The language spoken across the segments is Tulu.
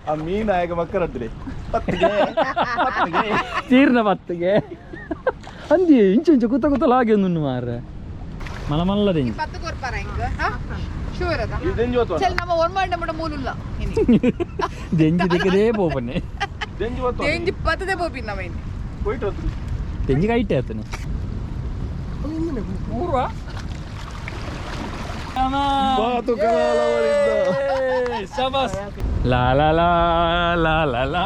ಆ ಮೀನು ಆಗ ಮಕ್ಕಳಡ್ರೆ ಪತ್ತಿಗೆ ಪತ್ತಿಗೆ ತೀರ್ನ ಪತ್ತಿಗೆ ಅಂದಿ ಇಂಚು ಇಂಚು ಕುತ್ತ ಕುತ್ತಲ ಹಾಗೆ ಒಂದು ಮಾರ್ರೆ ಮಲ ಮಲ್ಲದಿಂಚ ಪತ್ತು ಕೊರ್ಪಾರ ಹಿಂಗ ಶೂರ್ ಅದ ದೆಂಜಿ ಹೊತ್ತು ಚಲ್ ನಮ್ಮ ಒನ್ ಮಂಡ ಮೂಲುಲ್ಲ ದೆಂಜಿ ದಿಕ್ಕದೇ ಪೋಪನೆ ದೆಂಜಿ ಹೊತ್ತು ದೆಂಜಿ ಪತ್ತದೆ ಪೋಪಿ ನಮ್ಮ ಇನ್ನು ಹೋಯ್ತು ಹೊತ್ತು ದೆಂಜಿ ಕೈಟೆ ಆತನೆ ಪೂರ್ವ ಬಾತು ಕಲಾಲವರಿಂದ. ಶಬಾಸ್ ಲಾ ಲಾ ಲಾ ಲಾ ಲಾ ಲಾ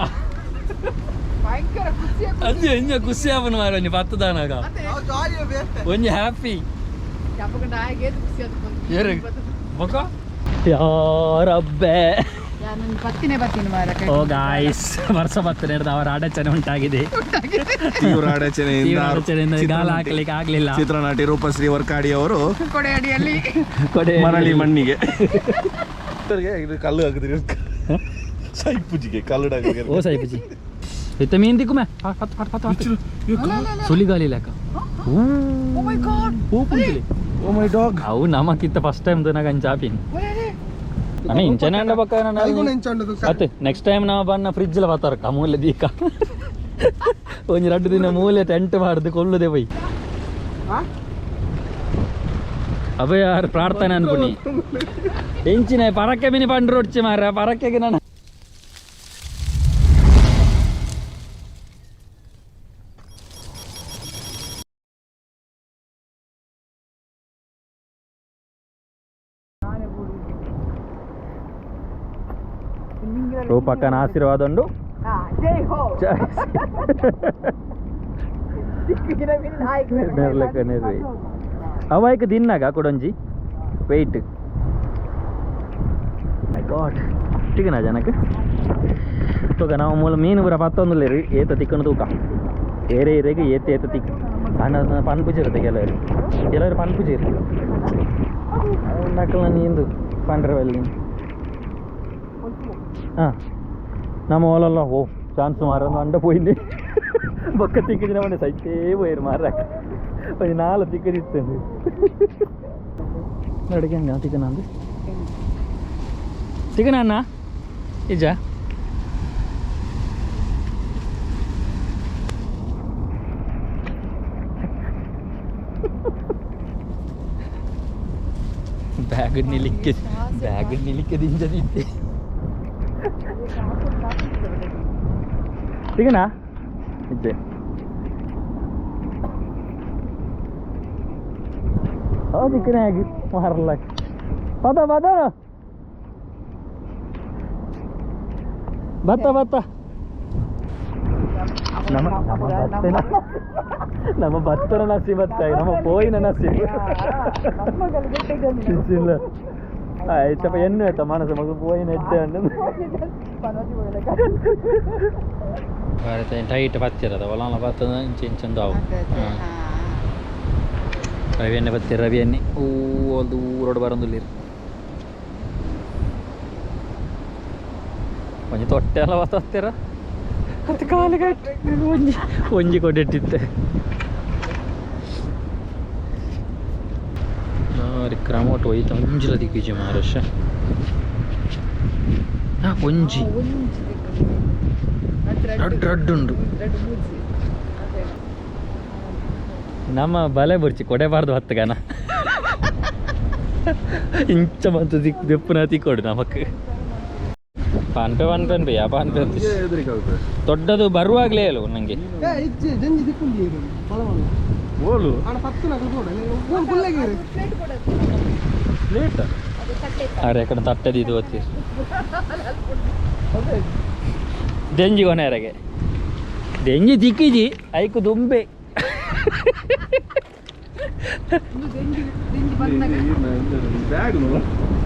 ಭಯಂಕರ ಖುಷಿ ಅಂಜಿ ಎಂಜ ಖುಷಿ ಆಪನ ಮಾರ ಒಂಜಿ ಪತ್ತದಾನಾಗ ಒಂಜಿ ಹ್ಯಾಪಿ ಅಪ್ಪಗ ನಾಯಿಗೆ ಖುಷಿ ಅದು ಏರು ಬೊಕ ಯಾರಬ್ಬೆ ನಾನು ಪತ್ತಿನೇ ಪತ್ತಿನ ಮಾರ ಓ ಗಾಯ್ಸ್ ವರ್ಷ ಪತ್ತು ಹಿಡಿದು ಅವರ ಅಡಚಣೆ ಉಂಟಾಗಿದೆ ತೀವ್ರ ಅಡಚಣೆಯಿಂದ ತೀವ್ರ ಅಡಚಣೆಯಿಂದ ಗಾಲ ಹಾಕ್ಲಿಕ್ಕೆ ಆಗ್ಲಿಲ್ಲ ಚಿತ್ರನಟಿ ರೂಪಶ್ರೀ ವರ್ಕಾಡಿ ಅವರು ಕೊಡೆ ಅಡಿಯಲ್ಲಿ ಕೊಡೆ ಮರಳಿ ಮಣ್ಣಿಗೆ ಇದು ಕಲ್ಲು ಹಾಕಿದ್ರಿ ಸೈಪುಜಿಗೆ ಕಲ್ಲು ಓ ಸಾಯಿಪುಜಿ ಇತ್ತ ಮೀನ್ ದಿಕ್ಕುಮೆ ಹತ್ತು ಹತ್ತು ಹತ್ತು ಹತ್ತು ಸುಲಿಗಾಲಿ ಲೆಕ್ಕ oh my god who ಪುಂಚಲಿ oh my dog ಅವು ನಮಕಿತ್ತ ಫಸ್ಟ್ ಟೈಮ್ ನಾಗ ಅಂಚಾಪಿನ್ ಅಣ್ಣ ಇಂಚನೆ ಅಂಡ ಪಕ್ಕ ಅತ್ತೆ ನೆಕ್ಸ್ಟ್ ಟೈಮ್ ನಾವು ಬನ್ನ ಫ್ರಿಜ್ ಲ ಬತ್ತಾರ ಮೂಲೆ ದೀಕ ಒಂಜಿ ರಡ್ಡು ದಿನ ಮೂಲೆ ಟೆಂಟ್ ಮಾಡ್ದು ಕೊಲ್ಲುದೆ ಪೋಯ್ ಅಭಯ ಯಾರು ಪ್ರಾರ್ಥನೆ ಅನ್ಪುಣಿ ಎಂಚಿನ ಪರಕ್ಕೆ ಮಿನಿ ಪಂಡ್ರು ಒಡ್ಚಿ ಮಾರ ಪರಕ್ಕೆಗೆ ನಾನು ರೂಪಕ್ಕನ ಆಶೀರ್ವಾದ ಉಂಡು ಜೈ ಹೋ ನೆರ್ಲೆಕ್ಕ ನೆರ್ರಿ ಅವಾಯ್ಕ ದಿನ್ನಾಗ ಕೊಡೊಂಜಿ ವೆಯ್ಟ್ ಮೈ ಗಾಡ್ ತಿಕ್ಕನ ಜನಕ್ಕೆ ತೂಕ ನಾವು ಮೂಲ ಮೀನು ಪೂರ ಪತ್ತೊಂದುಲ್ಲೇರಿ ಏತ ತಿಕ್ಕನ ತೂಕ ಏರೆ ಏರೆಗೆ ಏತ ಏತ ತಿಕ್ ಅಣ್ಣ ಪನ್ಪುಜಿರುತ್ತೆ ಕೆಲವರು ಕೆಲವರು ಪನ್ಪುಜಿರು ನಕ್ಕಲ ನೀಂದು ಪಂಡ್ರವಲ್ಲಿ ಹಾಂ ನಮ್ಮ ಓಲಲ್ಲ ಓ ಚಾನ್ಸ್ ಮಾರೊಂದು ಅಂಡ ಪೋಯಿಂది ಬೊಕ್ಕ ತಿಕ್ಕಿದಿನ ಮನೆ ಸೈತೇ ಪೋಯಿರು ಮಾರಕ್ ಒಂಜಿ ನಾಲ್ ತಿಕ್ಕದಿತ್ತಂದು ಅಡುಗೆ ಹಂಗ ತಿಕ್ಕನ ಅಂದು ತಿಕ್ಕನ ಅಣ್ಣ ಇಜ್ಜ ಬ್ಯಾಗ್ ನಿಲಿಕ್ಕೆ ಬ್ಯಾಗ್ ನಿಲಿಕ್ಕೆ ದಿಂಜದಿತ್ತೆ ತಿಕ್ಕನ ಇಜ್ಜೆ ತಿಕ್ಕನ ಆಗಿ ಮಾರಲ್ಲ ಪದ ಪದ ಬತ್ತ ಬತ್ತ ನಮ್ಮ ನಮ್ಮ ಬತ್ತನ ನಮ್ಮ ಬತ್ತನ ನಸಿ ಬತ್ತ ನಮ್ಮ ಪೋಯಿನ ನಸಿ ಇಲ್ಲ ಆಯ್ತಪ್ಪ ಎಣ್ಣೆ ಆಯ್ತಾ ಮನಸ್ಸು ಮಗು ಪೋಯಿನ ಎಡ್ಡೆ ಟೈಟ್ ಪತ್ತಿರದ ಒಲಾನ ಪತ್ತದ ಇಂಚ ಇಂಚೊಂದು ಅವು ರವಿ ಎಣ್ಣೆ ಬತ್ತಿ ರವಿ ಎಣ್ಣೆ ಹೂ ಒಂದು ಊರೋಡು ಬರಂದುಲ್ಲಿರು ಒಂಜಿ ತೊಟ್ಟೆ ಎಲ್ಲ ಬತ್ತ ಅದು ಕಾಲಿಗೆ ಒಂಜಿ ಒಂಜಿ ಕೊಟ್ಟಿಟ್ಟಿತ್ತೆ ಕ್ರಮೋಟ್ ಹೋಯ್ತು ಒಂಜಿಲ ದಿಕ್ಕಿಜಿ ಮಹಾರಾಷ್ಟ್ರ ಒಂಜಿ ರಡ್ಡು ರಡ್ಡು ಉಂಡು ನಮ್ಮ ಬಲೆ ಬುರ್ಚಿ ಕೊಡೆಬಾರ್ದು ಹತ್ತುಗನ ಇಂಚ ಬಂತು ದಿಕ್ ದೆಪ್ಪುನ ತಿಕ್ಕೊಡು ನಮಕ್ ಪನ್ಪೆ ಪನ್ಪೆ ಅನ್ಪೆ ಯಾ ಪನ್ಪೆ ಅಂತ ದೊಡ್ಡದು ಬರುವಾಗಲೇ ಅಲ್ವ ನಂಗೆ ಓಲು ಪ್ಲೇಟ್ ಅರೆ ಕಡೆ ತಟ್ಟೆದು ಇದು ಓದ್ತೀರಿ ದೆಂಜಿ ಕೊನೆಯರೆಗೆ ದೆಂಜಿ ತಿಕ್ಕಿಜಿ ಐಕು ದುಂಬೆ ಬ್ಯಾಗ್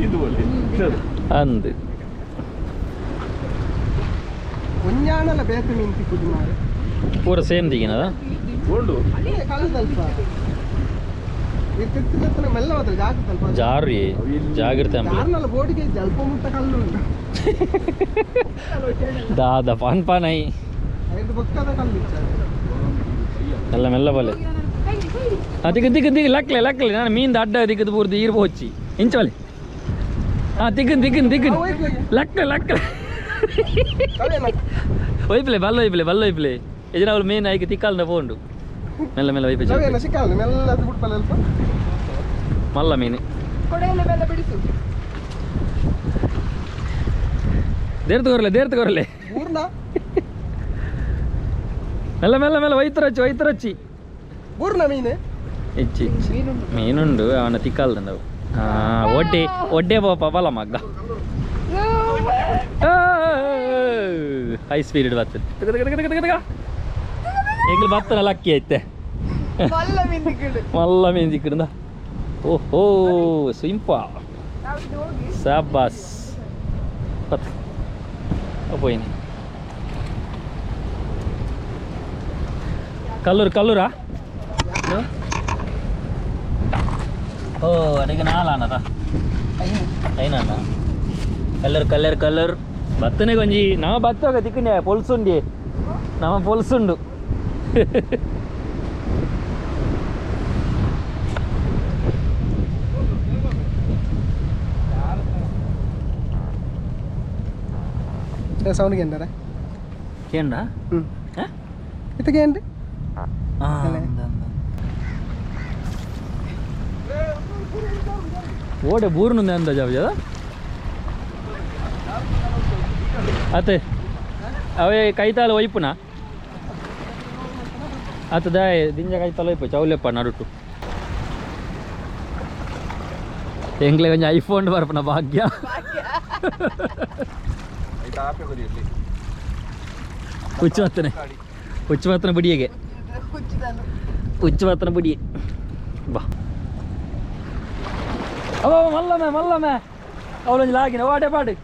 ಇದು ಒಲೆ ಅಂದು ಒಂಜಾಣಲ ಬೇತೆ ಮೀನು ತಿಕ್ಕುದು ಮಾರೆ ಪೂರ ಸೇಮ್ ದಿಗಿನದ ಓಲ್ಡು ಕಲ್ಲದಲ್ಪ ತಿತ್ತು ಮೆಲ್ಲ ಹೋದ್ರೆ ಜಾಗ್ರತೆ ಅಲ್ಪ ಜಾರು ಜಾಗ್ರತೆ ಅಂಬ್ಲೆ ಜಾರ್ನಲ್ಲ ಬೋಟಿಗೆ ಜಲ್ಪ ಮುಟ್ಟ ಕಲ್ಲು ಉಂಟು ದಾದ ಪಾನ್ ಪಾನ್ I ಐದು ಬೊಕ್ಕದ ಕಲ್ಲು ಇಚ್ಚ ಮೆಲ್ಲ ಮೆಲ್ಲ ಬಲೆ ದಿಕ್ಕ ದಿಕ್ಕ ದಿಕ್ಕ ಲಕ್ಲೆ ಲಕ್ಲೆ ನಾನು ಮೀನ್ ಅಡ್ಡ ದಿಕ್ಕದ ಪೂರ್ತಿ ಈರ್ ಹೋಚಿ ಇಂಚ ಬಲೆ ಹಾಂ, ತಿಕ್ಕನ್ ತಿಕ್ಕನ್ ತಿಕ್ಕನ್. ಲಕ್ಕ ಲಕ್ಕ. ಒಯ್ಪ್ಲೆ ಬಲ್ಲ, ಒಯ್ಪ್ಲೆ ಬಲ್ಲ, ಒಯ್ಪ್ಲೆ. ಯಜನ ಅವಳು ಮೇನ್ ಆಯ್ಕೆ ತಿಕ್ಕಾಲ್ದ ಪೋಂಡು. ಮೆಲ್ಲ ಮೆಲ್ಲ ಒಯ್ಪೆ. ನಾವೇನ ಸಿಕ್ಕಲ್ಲ, ಮೆಲ್ಲ ಅದು ಬಿಟ್ಪಲ್ಲ ಅಲ್ಪ. ಮಲ್ಲ ಮೀನು. ಕೊಡೆಯಲ್ಲಿ ಮೇಲೆ ಬಿಡಿಸು. ದೇರ್ತು ಕೊರಲೆ, ದೇರ್ತು ಕೊರಲೆ. ಊರ್ನ. ಮೆಲ್ಲ ಮೆಲ್ಲ ಮೆಲ್ಲ, ಒಯ್ತರಚ್ಚಿ ಒಯ್ತರಚ್ಚಿ. ಊರ್ನ ಮೀನು. ಹೆಚ್ಚು ಹೆಚ್ಚು ಮೀನುಂಡು ಅವನ ತಿಕ್ಕಾಲ್ದಂಡವು. ಹಾಂ, ಒಡ್ಡೆ ಒಡ್ಡೆ ಪೋಪ ಬಲ ಮಗ್ಗ. ಹೈ ಸ್ಪೀಡ್ ಬರ್ತದೆ. ಎಂಗ್ಲು ಬತ್ತನ ಲಕ್ಕಿ ಐತೆ. ಮಲ್ಲ ಮೀನು ತಿಕ್ಕಿಡು. ಮಲ್ಲ ಮೀನು ತಿಕ್ಕಂದ. ಓಹೋ, ಸಿಂಪ. ನಾವು ಇದು ಹೋಗಿ. ಸಾಬಾಸ್. ಪತ್ ಪೋಯಿನಿ. ಕಲ್ಲೂರು ಕಲ್ಲೂರಾ? ಓ, ಅಡಿಗೆ ನಾಲಾನದ ಐನಾ. ಕಲ್ಲರ್ ಕಲ್ಲರ್ ಕಲ್ಲರ್ ಬತ್ತನೆ ಕೊಂಜಿ. ನಮ್ಮ ಬತ್ತೋಗ ತಿಕ್ಕಂಡೆ ಪೊಲ್ಸುಂಡಿ, ನಮ್ಮ ಪೊಲ್ಸುಂಡು. ಸೌಂಡ್ ಗೆಂಡರ. ಕೇಂಡ. ಹ್ಞೂ, ಇತ್ತಗೆ ಏನ್ರಿ? ಓಡೆ ಬೂರ್ನುಂದೆ ಅಂದಾಜು ಅದ. ಅತ್ತೆ ಅವೇ ಕೈತಾಲ ಒಯ್ಪುನ ಅತ್ತ ದಾಯ ದಿಂಜ ಕೈತಾಲ ಒಯ್ಪು ಚೌಲೆಪ್ಪ ನಡುಟು. ಎಂಗ್ಲೆ ಒಂಜಿ ಐಫೋನ್ ಬರ್ಪುನ ಭಾಗ್ಯ. ಹುಚ್ಚು ಬತ್ತನೆ, ಹುಚ್ಚು ಬತ್ತನ ಬುಡಿಯಗೆ. ಹುಚ್ಚಿದನು. ಹುಚ್ಚು ಬತ್ತನ ಬುಡಿ ಬಾ. ಅವ ಮಲ್ಲಮೆ ಮಲ್ಲಮೆ ಅವಳೊಂಜಿ ಲಾಗಿನ ವಾಡೆ ಪಾಡು.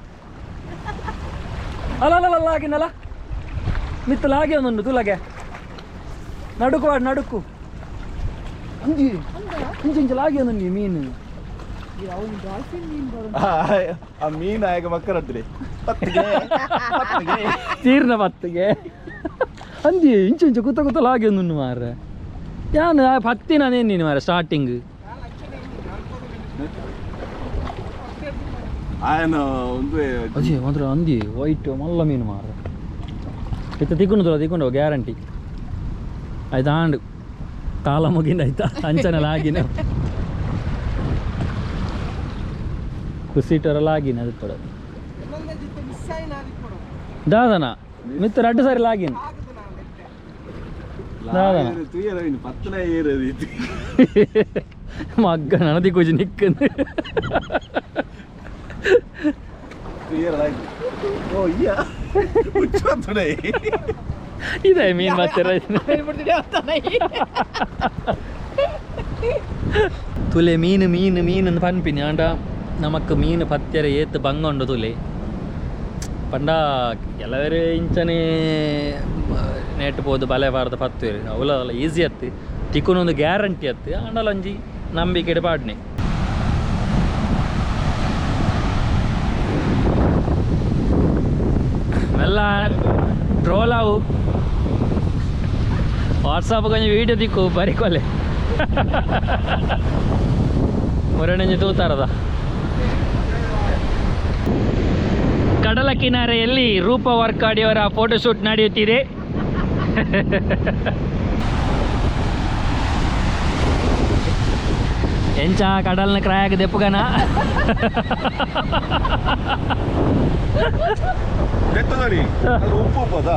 ಅಲ್ಲ ಅಲ್ಲ, ಲಾಗಿನಲ್ಲ ಮಿತ್ತ ಲಾಗಿ ಒಂದುಂಡು ತುಲಗೆ. ನಡುಕು ವಾಡು ನಡುಕು. ಅಂಜಿ ಇಂಚ ಇಂಚ ಲಾಗಿ ಒಂದುಂಡು ಮೀನು. ಅವನು ಡಾಲ್ಫಿನ್ ಮೀನು ಬರೋ. ಆ ಮೀನು ಆಗ ಮಕ್ಕರಡ್ರಿ ಪತ್ತಿಗೆ ಪತ್ತಿಗೆ. ತೀರ್ನ ಪತ್ತಿಗೆ. ಅಂದಿ ಇಂಚ ಇಂಚ ಕುತ್ತ ಕುತ್ತ ಲಾಗಿ ಒಂದುಂಡು ಮಾರ್ರೆ. ಯಾನ್ ಪತ್ತಿನ ನೀನು ಮಾರ್ರೆ ಸ್ಟಾರ್ಟಿಂಗ್. ಆಯನ ಒಂದು. ಅಜಿ ಮಾತ್ರ ಅಂದಿ ವೈಟ್ ಮಲ್ಲ ಮೀನು ಮಾರ್ರೆ. ಇತ್ತ ತಿಕ್ಕೊಂಡು ತಿಕ್ಕೊಂಡು ಗ್ಯಾರಂಟಿ ಆಯ್ತಾ? ಆಂಡು ಕಾಲ ಮುಗಿಂದ ಆಯ್ತಾ? ಅಂಚನೆ ಲಾಗಿನ ಕುಸಿಟರ ಲಾಗಿನ ಅದು ಪಡ. ಮಿಸ್ ಆಯಿ ನಾದಿಪ್ಪಡು. ದಾದನ ಮಿತ್ತ ರಡ್ಡು ಸಾರಿ ಲಾಗಿನ್ ದಾದನ. ತುಯ್ಯರ ಪತ್ತನ ಏರದು ಇದು. ಮಗ್ಗ ನನದಿ ಕುಜಿ ನಿಕ್ಕಂದು. ತುಯ್ಯರ ಲಾಗಿ. ಓ ಇಯ್ಯ, ಹುಚ್ಚು ಬರ್ತದೆ. ಇದೆ ಮೀನು ಮತ್ತೆ. ತುಲೆ ಮೀನು ಮೀನು ಮೀನು ಅಂದ್ ಪನ್ಪಿನಿ. ಆಂಡ ನಮಕ್ ಮೀನು ಪತ್ತೆರೆ ಏತ್ ಬಂಗ ಉಂಡು ತುಲೆ ಪಂಡ. ಕೆಲವರು ಇಂಚನೆ ನೇಟ್ ಪೋದು ಬಲೆ ಬಾರ್ದು ಪತ್ತುವೆರು. ಅವಲ ಈಸಿ ಅತ್ತು ತಿಕ್ಕುನೊಂದು ಗ್ಯಾರಂಟಿ ಅತ್ತು. ಆಂಡಲ ಒಂಜಿ ನಂಬಿಕೆಡ್ ಪಾಡ್ನೆ. ಮೆಲ್ಲ ಟ್ರೋಲ್ ಅವು. ವಾಟ್ಸಪ್ ಕೊಂಚ ವೀಡಿಯೋ ದಿಕ್ಕು ಬರಿಕೊಲೆ ಮುರಣಂಜಿ ತೂತಾರದ. ಕಡಲ ಕಿನಾರೆಯಲ್ಲಿ ರೂಪ ವರ್ಕಾಡಿಯವರ ಫೋಟೋಶೂಟ್ ನಡೆಯುತ್ತಿದೆ. ಎಂಚ ಕಡಲ್ನ ಕ್ರಾಯಕ ದೆಪ್ಪುಗನ. ಬೆತ್ತದಡಿ ಅದು ಉಪ್ಪು ಉಪ್ಪದ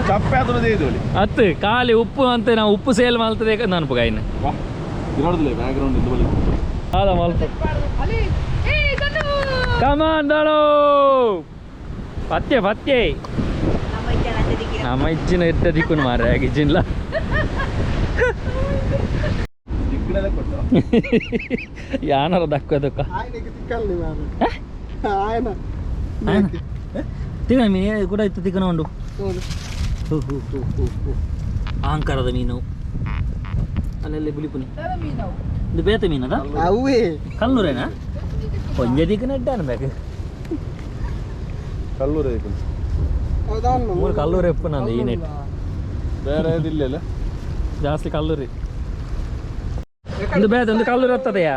ಚಪ್ಪೆ ಆದ್ರೂ ಇದೊಳಿ. ಅತ್ತು ಖಾಲಿ ಉಪ್ಪು ಅಂತ ನಾವು ಉಪ್ಪು ಸೇಲ್ ಮಾಡ್ತದೆ ನಾನು ಇನ್ನು. ವಾ ಇರೋದಿಲ್ಲ ಬ್ಯಾಕ್ ಗ್ರೌಂಡ್ ಇದು ಬಲಿ. ಅಲ್ಲ ಮಲ್ಪ. ಅಲ್ಲಿ ಏ ದನ್ನು. ಕಮಾನ್ ದಾಳು ಪತ್ತೆ ಪತ್ತೆ. ನಮ್ಮ ಇಚ್ಚಿನ ಎತ್ತ ದಿಕ್ಕುನು ಮಾರ್ರೆ ಇಜ್ಜಿನ್ಲ. ದಿಕ್ಕಡೆಲ್ಲ ಕೊಟ್ಟು. ಯಾನಾರ ದಕ್ಕ ದಕ್ಕ. ಆಯನಕ್ಕೆ ತಿಕ್ಕಲ್ಲ ಮಾರ್ರೆ ಆಯನ. ತಿಕ್ಕ ಮೀನು ಕೂಡ ಇತ್ತು ತಿಕ್ಕನ ಉಂಡು. ಹೌದು. ಹೋ ಹೋ ಹೋ ಹೋ ಹೋ, ಆಂಕಾರದ ಮೀನು ಅಲ್ಲೆಲ್ಲಿ ಬಿಳಿಪುನಿ. ದಾದ ಮೀನು ಅವು? ಇದು ಬೇತ ಮೀನದ. ಅವೇ. ಕಲ್ಲೂರೇನಾ? ಒಂಜೆ ದಿಕ್ಕನ ಎಡ್ಡಾನ ಬೇಕು. ಕಲ್ಲೂರು. ಹೌದಾ? ಮೂರು ಕಲ್ಲೂರು ಎಪ್ಪು ನಂದು ಈ ನೆಟ್. ಬೇರೆ ಇಲ್ಲ. ಜಾಸ್ತಿ ಕಲ್ಲೂರಿ. ಒಂದು ಬೇತ ಒಂದು ಕಲ್ಲೂರು ಹತ್ತದೆಯಾ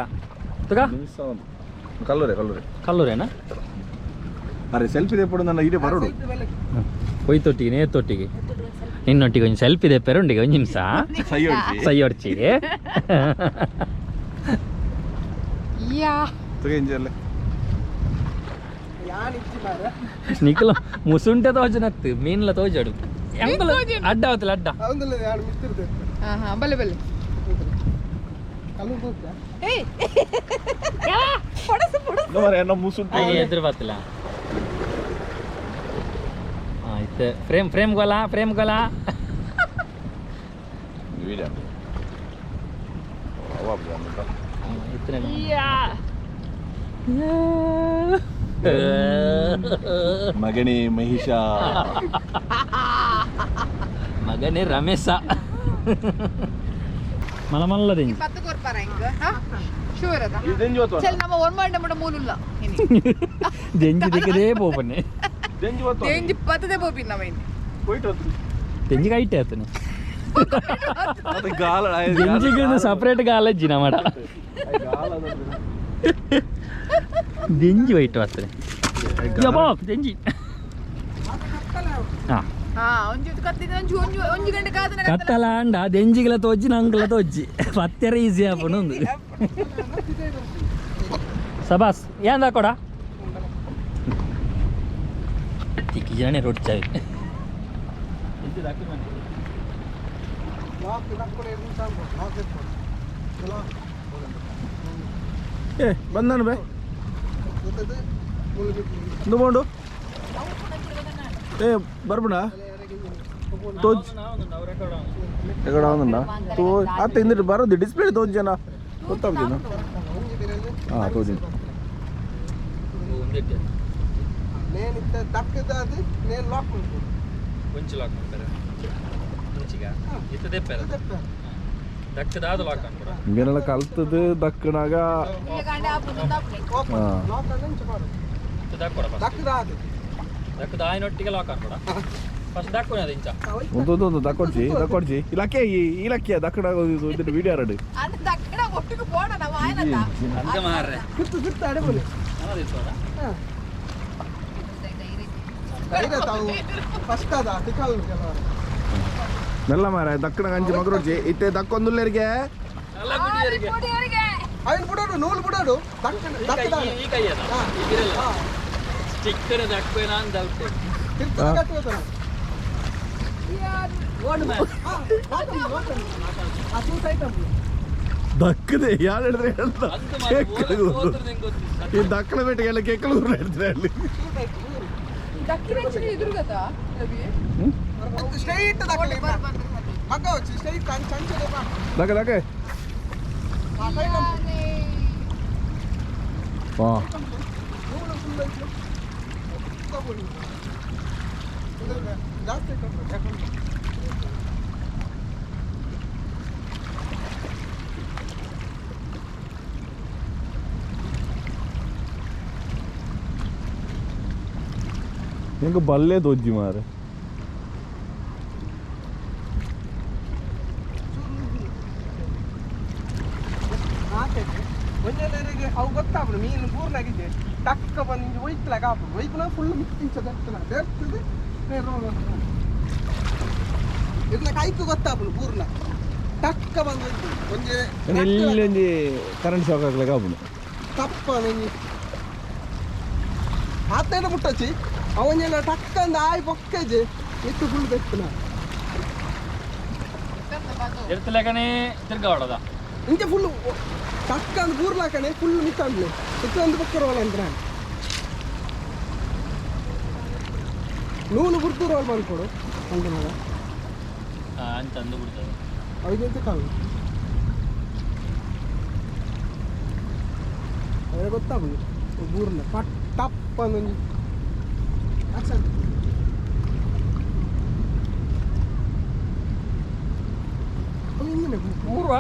ತುಗ. ನಿಮಿಷ ಒಂದು. ಕಲ್ಲೂರೆ ಕಲ್ಲೂರೆ ಕಲ್ಲೂರೇನಾ? ಅರೆ ಸೆಲ್ಫಿ ದೇಪಡು ನನ್ನ ಇಡೆ ಬರೋಡು ಕೊಯ್ತೊಟ್ಟಿಗೆ ನೇತೊಟ್ಟಿಗೆ ನಿನ್ನೊಟ್ಟಿಗೆ ಒಂಜಿ ಸೆಲ್ಫಿ ದೇಪೆರ ಉಂಡಿಗೆ ಒಂಜಿ ನಿಮಿಷ ಸೈಯೊಡ್ಚಿ ಯಾ ತುಗೆ ನಿಕಲ ಮುಸುಂಟೆ ತೋಜನತ್ತು ಮೀನ್ಲ ತೋಜಡು ಎಂಕಲ ಅಡ್ಡ ಅವತ್ತಲ್ಲ ಅಡ್ಡ ಹಾ ಬಲೆ ಬಲೆ ಏಯ್ ಪಡಸು ಪಡಸು ಮುಸುಂಟೆ ಎದುರು ಬತ್ತಲ ಆಯ್ತು ಫ್ರೇಮ್ ಫ್ರೇಮ್ ಗೊಲ ಫ್ರೇಮ್ ಗೊಲ ಮಗನೇ ಮಹಿಷ ಮಗನೇ ರಮೇಶ ಮಲಮಲ್ಲದಿಂಜಿ ಪತ್ತು ಕೊರ್ಪಾರ ಹಿಂಗ ಶೂರ್ ಅದ ಚಲ್ ನಮ್ಮ ಒನ್ ಮಾಡಿ ನಮ್ಮ ಮೂಲುಲ್ಲ ದೆಂಜಿ ದಿಕ್ಕದೇ ಪೋಪನೆ ದೆಂಜಿ ಪತ್ತದೇ ಪೋಪಿ ನಮ್ಮ ಇನ್ನು ದೆಂಜಿ ಕೈಟೆ ಆತನೆ ದೆಂಜಿಗೆ ಸಪರೇಟ್ ಗಾಲಜ್ಜಿ ನಮ್ಮಡ ದೆಂಜಿ ವೈಟ್ ಬರ್ತದೆ ಯಬ್ಬಾ ದೆಂಜಿ ಹಾಂ ಕತ್ತಲ ಅಂಡ ದೆಂಜಿಗಳ ತೋಜಿ ನಂಗಲ ತೋಜಿ ಪತ್ತೆರ ಈಸಿ ಆಪುಂಡು ಒಂದು ಸಬಾಸ್ ಏನ್ ಕೊಡ ತಿಕ್ಕಿ ಜನ ರೋಡ್ ಚಾವಿ ಏ ಬಂದಾನು ಬೇ ನುಬೋಂಡು ಏ ಬರ್ಬಣ ತೋಜ್ ಎಕಡ ಆವೊಂದುಂಡ ತೋ ಅತ್ತ ಇಂದಿಟ್ಟು ಬರೋದು ಡಿಸ್ಪ್ಲೇ ತೋಜ್ ಜನ ಗೊತ್ತಾಗ್ತದೆ ಹಾಂ ತೋಜಿನ ಒಂಚಿ ಲಾಕ್ ಮಾಡ್ತಾರೆ ಒಂಚಿಗ ಇತ್ತದೇ ಪೆರ ದಕ್ಕದಾದ ಲಾಕ್ ಅನ್ಕೊಡ ಇಂಗನೆಲ್ಲ ಕಲ್ತದ್ದು ದಕ್ಕನಾಗ ದಕ್ಕದ ಆಯ್ನೊಟ್ಟಿಗೆ ಲಾಕ್ ಅನ್ಕೊಡ ಫಸ್ಟ್ ದಕ್ಕುನ ಅದು ಇಂಚ ಒಂದು ಒಂದು ದಕ್ಕೊಡ್ಚಿ ದಕ್ಕೊಡ್ಚಿ ಇಲಕ್ಕೆ ಇಲಕ್ಕೆ ದಕ್ಕನಾಗ ಇದು ವಿಡಿಯೋ ಎರಡು ಅಂದ ಮಾರ್ರೆ ಮೆಲ್ಲ ಮಾರ ದಕ್ಕಣ ಗಂಜಿ ಮಗರೊಡ್ಚಿ ಇತ್ತೆ ದಕ್ಕೊಂದುಲ್ಲೇರಿಗೆ ನೂಲು ಬಿಡೋಡು ಈ ಕೈ ಅದ ಸ್ಟಿಕ್ಕರ್ ದಕ್ಕುವೇನ ಅಂತ ದಕ್ಕದೆ ಯಾರು ಹೇಳಿದ್ರೆ ಹೇಳ್ದ ಈ ದಕ್ಕಣ ಬೇಟೆಗೆಲ್ಲ ಕೆಕ್ಕಲು ಹೇಳ್ತಾರೆ ಅಲ್ಲಿ ದಕ್ಕ ದಕ್ಕ ಹಾಂ ಎಂಕ ಬಲ್ಲೆ ದೊಜ್ಜಿ ಮಾರೆ ಒಂಜೆಲ್ಲರಿಗೆ ಅವು ಗೊತ್ತಾಪುಂಡು ಮೀನು ಪೂರ್ಣಾಗಿದೆ ಟಕ್ಕ ಬಂದು ಒಯ್ತಲಾಗ ಆಪುಂಡು ಒಯ್ಪುನ ಫುಲ್ ಮಿಕ್ಕಿಂಚ ದರ್ತನ ದರ್ತದೆ ಇರ್ನ ಕೈಕ್ ಗೊತ್ತಾಪುಂಡು ಪೂರ್ಣ ಟಕ್ಕ ಬಂದು ಒಯ್ಪುಂಡು ಒಂಜೆ ಎಲ್ಲಿ ಒಂಜಿ ಕರೆಂಟ್ ಶಾಕ್ ಹಾಕ್ಲಿಕ್ಕೆ ಆಪುಂಡು ತಪ್ಪ ಒಂಜಿ ಆತೇನ ಮುಟ್ಟಚ್ಚಿ ಅವನ್ನೆಲ್ಲ ಟಕ್ಕ ಅಂದ ಆಯ್ ಬೊಕ್ಕಜೆ ಇತ್ತು ಫುಲ್ ಬೆತ್ತನ ಎರ್ತಲೆಗನೆ ತಿರ್ಗಾ ಹೊಡದ ಇಂಚೆ ಫುಲ್ ಟಕ್ಕ ಅಂದ್ ಬೂರ್ಲಾಕಣೆ ಫುಲ್ ಮಿತ್ತಂದ್ಲೆ ಇತ್ತು ಅಂದ್ ಬೊಕ್ಕ ರೋಲ್ ಅಂತ ನಾನು ನೂಲು ಬುರ್ದು ರೋಲ್ ಮಾಡ್ಕೊಡು ಅಂದ ಅಂತ ಅಂದು ಬಿಡ್ತದೆ ಅವಿಗೆ ಕಾಲು ಅದೇ ಗೊತ್ತಾಗುದು ಬೂರ್ನ ಪಟ್ ಟಪ್ ಅಂದೊಂಜಿ ಪೂರ್ವ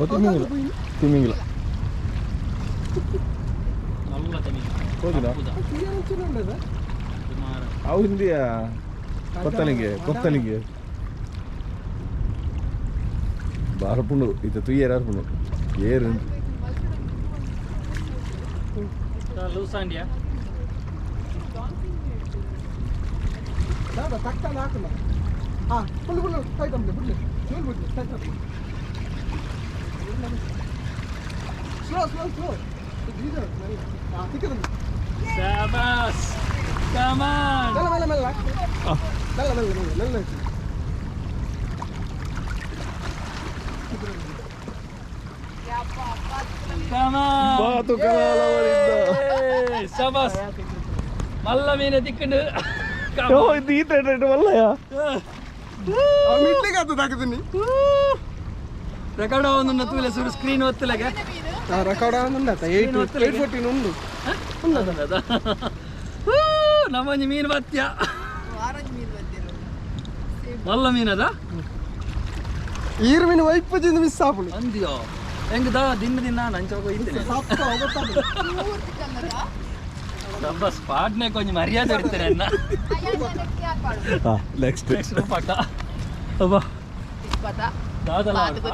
ತಿಮಿಂಗಿಲ್ಲ ತಿಮಿಂಗಿಲ್ಲ ನಲ್ಲ ತಿಮಿಂಗಿಲ ಹೋಗಿಲ್ಲ ಅವು ಹಿಂದಿಯ ಕೊತ್ತಲಿಂಗೆ ಕೊತ್ತಲಿಂಗೆ ಬಾರಪುಂಡು ಇತ್ತ ತುಯ್ಯರ್ ಆರ್ಪುಂಡು ಏರು. ಲೂಸ್ ಆಂಡಿಯಾ ದಾದ ತಕ್ಕ ಹಾಕಲ್ಲ ಹಾ ಫುಲ್ ಫುಲ್ ಟೈಟ್ ಅಮ್ಲೆ ಬಿಡ್ಲಿ ಫುಲ್ ಬಿಡ್ಲಿ ಟೈಟ್ ಅಮ್ಲೆ ಸ್ಲೋ ಸ್ಲೋ ಸ್ಲೋ ಹಾ ತಿಕ್ಕದ ಶಾಬಾಸ್ ಕಮಾನ್ ಮೆಲ್ಲ ಮೆಲ್ಲ ಮೆಲ್ಲ ಮೆಲ್ಲ ಮೆಲ್ಲ ಮೆಲ್ಲ ಮೆಲ್ಲ ಕಮಾನ್ ಬಾತು ಕಲಾಲವರಿಂದ. ಶಾಬಾಸ್ ಮಲ್ಲ ಮೀನ ತಿಕ್ಕಂಡು ಓ ಇದು ಈ ರೇಟ್ ವಲ್ಲಯ ಮಿಟ್ಲಿಗೆ ಅದು ತಾಕದೀನಿ ರೆಕಾರ್ಡ್ ಆವೊಂದು ತೂಲೆ ಸುರು ಸ್ಕ್ರೀನ್ ಒತ್ತಲೆಗೆ ರೆಕಾರ್ಡ್ ಆಗುಂಡ 8 8 14 ಉಂಡು ನಮ್ಮೊಂಜಿ ಮೀನು ಬತ್ಯ ಆರೆಂಜ್ ಮೀನು ಬಂದಿರೋ ಮಲ್ಲ ಮೀನದ ಈರು ಮೀನು ವೈಪಜಿಂದ ಮಿಸ್ ಆಪುಂಡು ಅಂದಿಯೋ ಹೆಂಗ್ ದಾ ದಿನ ದಿನ ನಂಚೋಗ ಇದ್ದೇನೆ ಸಪ್ಪ ಗೊತ್ತಾಪುಂಡು ಪೂರ್ತಿ ಕಲ್ಲದ ನಮ್ಮ ಸ್ಪಾಟ್ನೆ ಕೊಂಚ ಮರ್ಯಾದೆ ಇಡ್ತೇನೆ ಅನ್ನ ಹಾ ನೆಕ್ಸ್ಟ್ ನೆಕ್ಸ್ಟ್ ರೂಪಾಕ ಅಬ್ಬಾ ತಿಕ್ಕೋತ ದಾದಲ ಬಾತುಕು